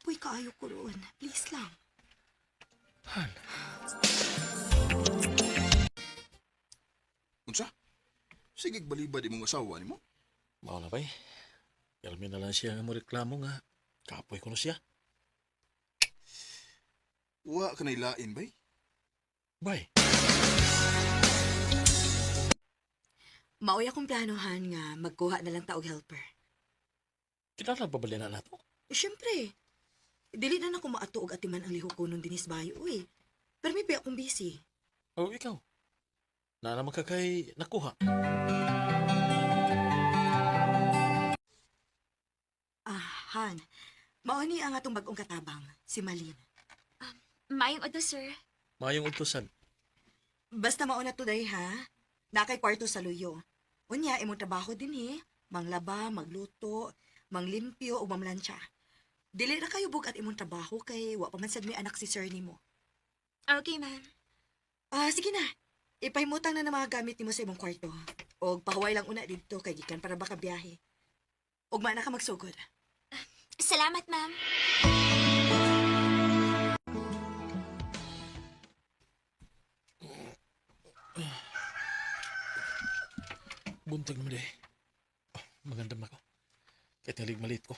Kapoy kaayo ko roon. Please lang. Han. Unsa? Sige, balibad imong asawa nimo. Mao na bay. Pirmi na lang siya nga mo reklamo nga. Kapoy ko na siya. Wa ka nailain bay. Bay. Maoy akong planohan nga magkuha na lang ta og helper. Kinahanglan pa ba na nato? Eh, syempre, dili na nako maato og atiman ang lihok ko nung dinis bayo, uy. Pero may pa akong busy. O ikaw? Na naman ka kay nakuha. Ah, Han. Mao ni ang atong bag-ong katabang, si Malin. Maayong adto, sir. Mayong utusan. Basta mao na today, ha? Nakay kwarto sa luyo. Unya, imong trabaho din, eh. Manglaba, magluto, manglimpyo, o mamlansya. Dili ra kayo bugat imong trabaho kay wa pa man sad may anak si sir nimo. Okay, ma'am. Ah, sige na. Ipahimutang na ng mga gamit nimo sa imong kwarto. Og pahuway lang una didto kay gikan para baka biyahe. Ugma na ka magsugod. Salamat, ma'am. Buntag naman eh. Oh, magandam na ko. Kahit nalig maliit ko.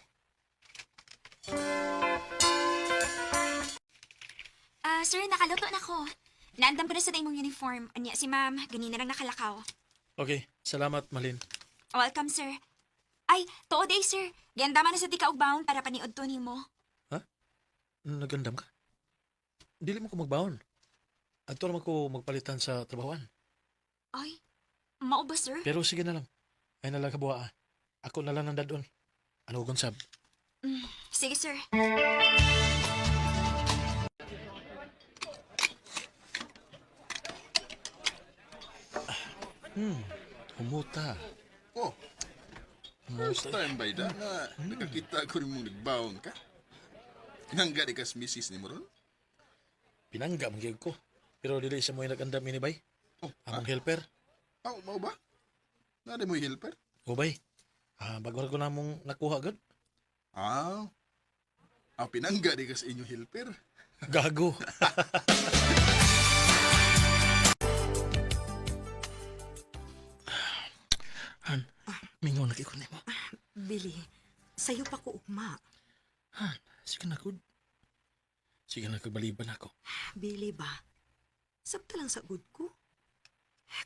Ah, sir, nakaluto na ko. Naandam ko na sa imong uniform. Anya si ma'am, ganina lang nakalakaw. Okay, salamat Malin. Welcome, sir. Ay, tuod eh, sir. Giandaman na sa di ka og baon para paniud to nimo. Nagandam ka? Dili mo ko magbaon. Adto naman ko magpalitan sa trabahoan. Ay, mao ba, sir? Pero sige na lang. Ay na lang kabuha ah. Ako na lang ang dadon. Ano kung sab? Sige, sir. Humuta. Oh, first Humuta. time bay da na nakakita ko nimo nagbaon ka. Nangga di kas misis nimo ron? Pinangga man gyud ko. Pero dili sa mo yung nagandam ini bay. Oh, Among helper. aw, mao ba? Nari mo helper? O bay. Ah, bago ra ko namong nakuha gud. Ah. Ah, pinangga di kas inyo helper. Gago. Han, mingaw na kay ko nimo. Billy, sayo pa ko ugma. Han, sige na gud. Sige na kagbaliban ako. Billy ba? Sabta lang sa good ko.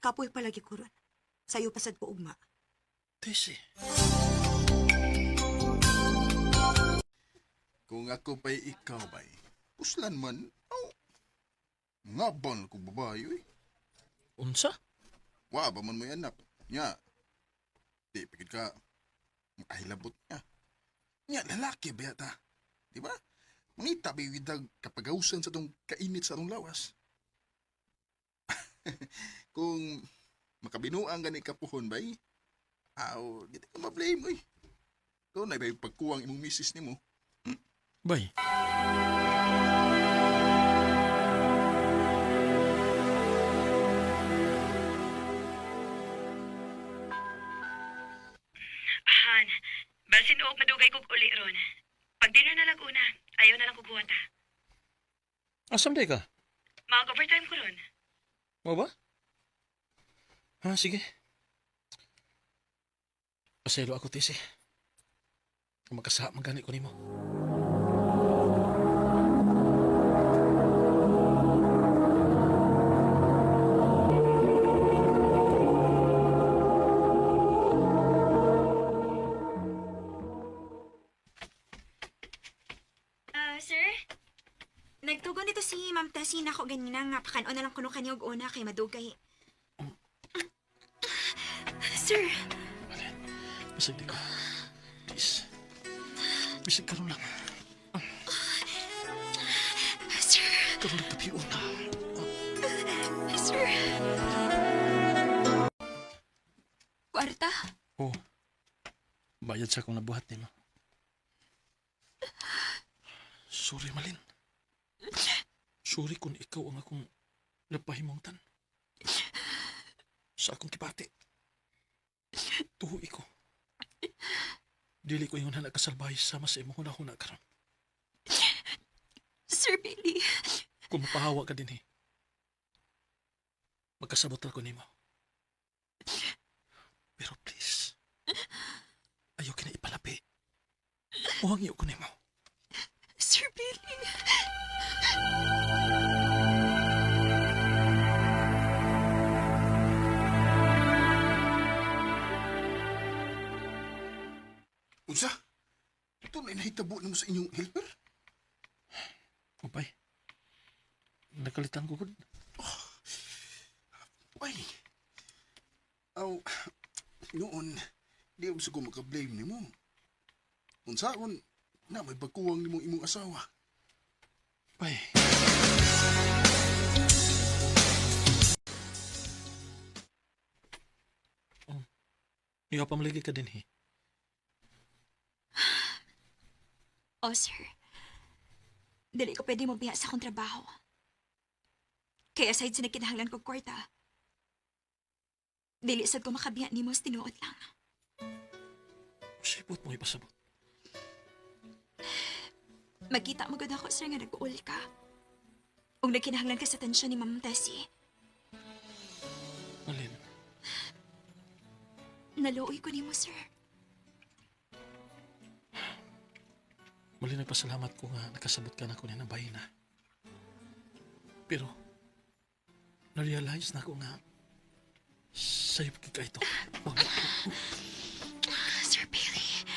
Kapoy palagi ko ron. Sayo pa sad ko ugma. Tese. Kung ako pa'y ikaw bay, puslan man, aw. Ngabon ko babae, uy. Unsa? Wa ba man mo'y anak? Nya, di pigid ka, makahilabot niya. Nya, lalaki ba yata? Di ba? Mangita ba yung kapagausan sa tong kainit sa tong lawas? Kung makabinuang gani kapuhon bay, aw, di ka ma-blame, uy. Doon na ba yung pagkuwang imong misis nimo? Bay. Han, basin og madugay kog uli ron. Pag dinner na lang una, ayaw na lang kog huwata. Asam day ka? Mag-overtime ko ron. Mo ba? Ha, sige. Paselo ako, Tese. Magkasaha man gani ko nimo. Ah, sir? Nagtugon dito si Ma'am Tessie na ako ganina nga pakan-on na lang kuno kaniyo og una kay madugay. Sir, Alin, bisag di ko. Please. Bisag karon lang. sir, Karon lang tabi una. sir. Kwarta? Oh. Bayad sa akong nabuhat nimo. Sorry, Malin. Sorry kung ikaw ang akong napahimungtan. Sa akong kipati. Tuhoy ko. Dili ko ingon na nakasalbahe sama sa imong hunahuna karon. Sir Billy, Kung mapahawa ka din eh. Magkasabot ra ko nimo. Pero please, ayaw kina ipalapi. Muhangyo ko nimo. Sir Billy. Unsa? Tunay nahitabo nimo sa inyong helper? Upay, nakalitan ko gud. Ay. Aw, noon, di ko sa ko makablame nimo. Unsaon, na may bakuwang nimong imong asawa. Bay. Oh, Ikaw pamaligi ka din eh. Oh, sir. Dili ko pwede mabiya sa akong trabaho. Kaya aside sa nagkinahanglan kog kwarta, dili sad ko makabiya nimo sa tinuod lang. Sipot mo ipasabot. Magkita mo gud ako, sir, nga nag-uul ka. Ug nagkinahanglan ka sa tensyon ni Ma'am Tessie. Malin, Naluoy ko nimo, sir. mali nagpasalamat ko nga nakasabot ka na ko na bahay na. Pero, na-realize na ko nga sayop ka ito. Wag, Sir Billy.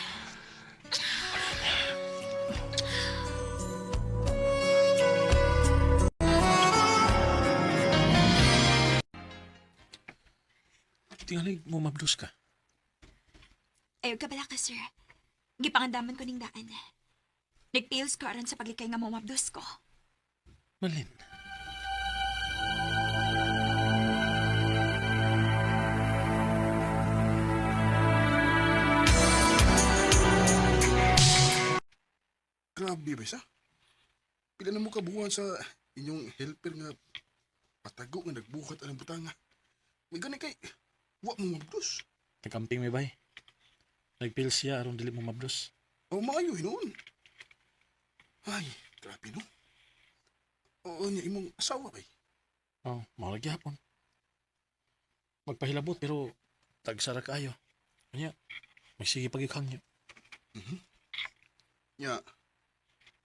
Tingali mo mabdos ka. Ayaw ka bala ka, sir. Gipangandaman ko ning daan. Nagpills ko aron sa paglikay nga mamabdos ko. Malin. Grabe ba sa? Pila na mo kabuhan sa inyong helper nga patago nga nagbuhat anang butanga. May gani kay wa mo mabdos. Nagkamping may bay. Nagpil siya aron dili mo mabdos. O maayo hinuon. Ay, grabe no. Oo niya imong asawa bay. Oh, mao lagi hapon. Magpahilabot pero tagsara kaayo. Unya, magsige pag niyo. Nya,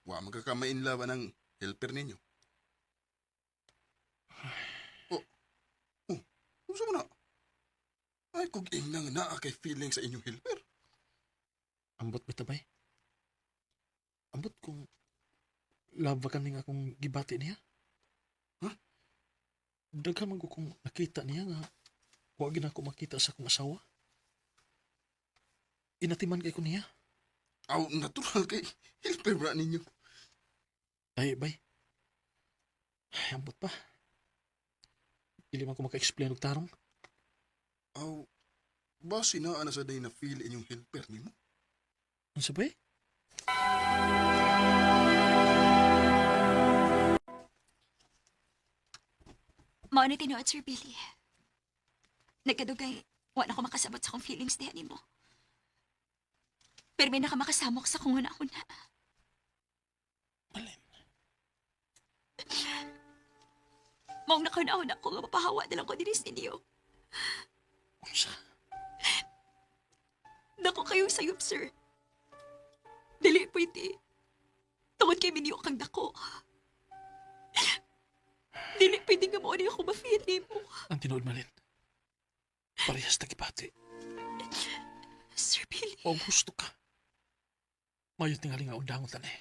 wa man ka ka-in love ang helper ninyo. Oh, oh, unsa man na? Ay, kung inang naa kay feeling sa inyong helper. Ambot bitabay. Ambot kung love ba kaning akong gibati niya? Huh? Daghan man ko kung nakita niya nga wa gid ako makita sa akong asawa. Inatiman kay ko niya. Aw, natural kay helper ba ninyo? Ay, bay. Ay, ambot pa. Dili man ko maka-explain og tarong. Aw, base naa na sa day na feel inyong helper nimo. Unsa bay? Mao ni tinuod, Sir Billy. Nagkadugay, wa na ko makasabot sa akong feelings diha nimo. Pero may nakamakasamok sa kong una-una. Malin. Maong nakauna-una ko nga mapahawa na lang ko dinis ninyo. Unsa? Dako kayong sayop, sir. Dili pwede. Tungod kay minyo kang dako. Dili pwede nga mao ni ako ma-feel nimo. Ang tinuod Malin. Parehas ta gibati. Sir Billy, O gusto ka. Mayo tingali nga undangon tan eh.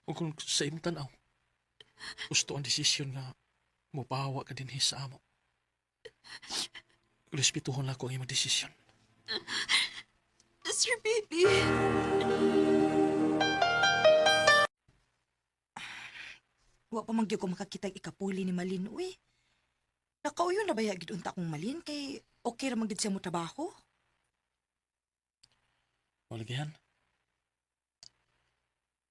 O kung sa imong tan-aw, gusto ang desisyon nga mopahawa ka dinhi sa amo. Respetuhon lang ko ang imong desisyon. Sir Billy. Wa pa man gyud ko makakita og ikapuli ni Malin uy. Nakauyon na baya gid unta akong Malin kay okay ra man gid siya mo trabaho. Walagihan.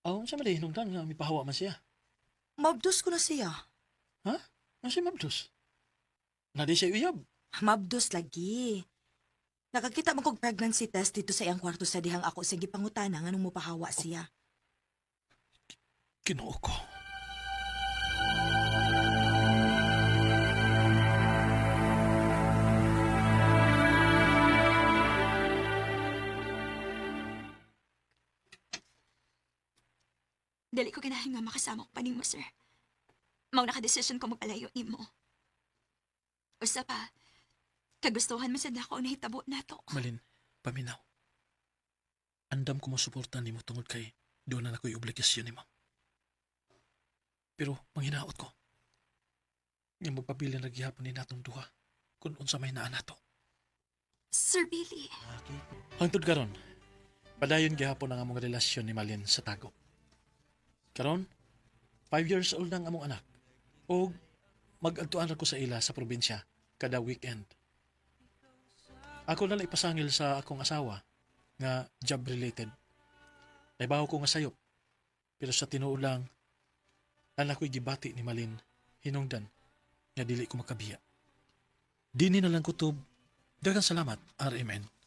Aw, unsa man hinungdan nga mipahawa man siya? Mabdos ko na siya. Ha? Ano siya mabdos? Nadi siya uyab. Mabdos lagi. Nakakita man kog pregnancy test dito sa iyang kwarto sa dihang ako sa gipangutana nganong mopahawa siya. Ginoo ko. Dili ko ganahan nga makasama ko pa nimo, sir. Mao nakadesisyon ko magpalayo nimo. Usa pa, kagustuhan man sad nako ang nahitabo nato. Malin, paminaw. Andam ko mosuporta nimo tungod kay doon na ako'y obligasyon nimo. Pero manghinaot ko. Nga magpabilin na gihapon ni natong duha kung unsa may naa nato. Sir Billy, Hangtod karon, padayon gihapon ang among relasyon ni Malin sa tago. Karon, 5 years old na ang among anak. O mag-adtuan ko sa ila sa probinsya kada weekend. Ako na lang ipasangil sa akong asawa nga job related. Naibaw ko nga sayop. Pero sa tinuod lang, anak ko'y gibati ni Malin hinungdan nga dili ko makabiya. Dini na lang kutob. Daghang salamat, RMN.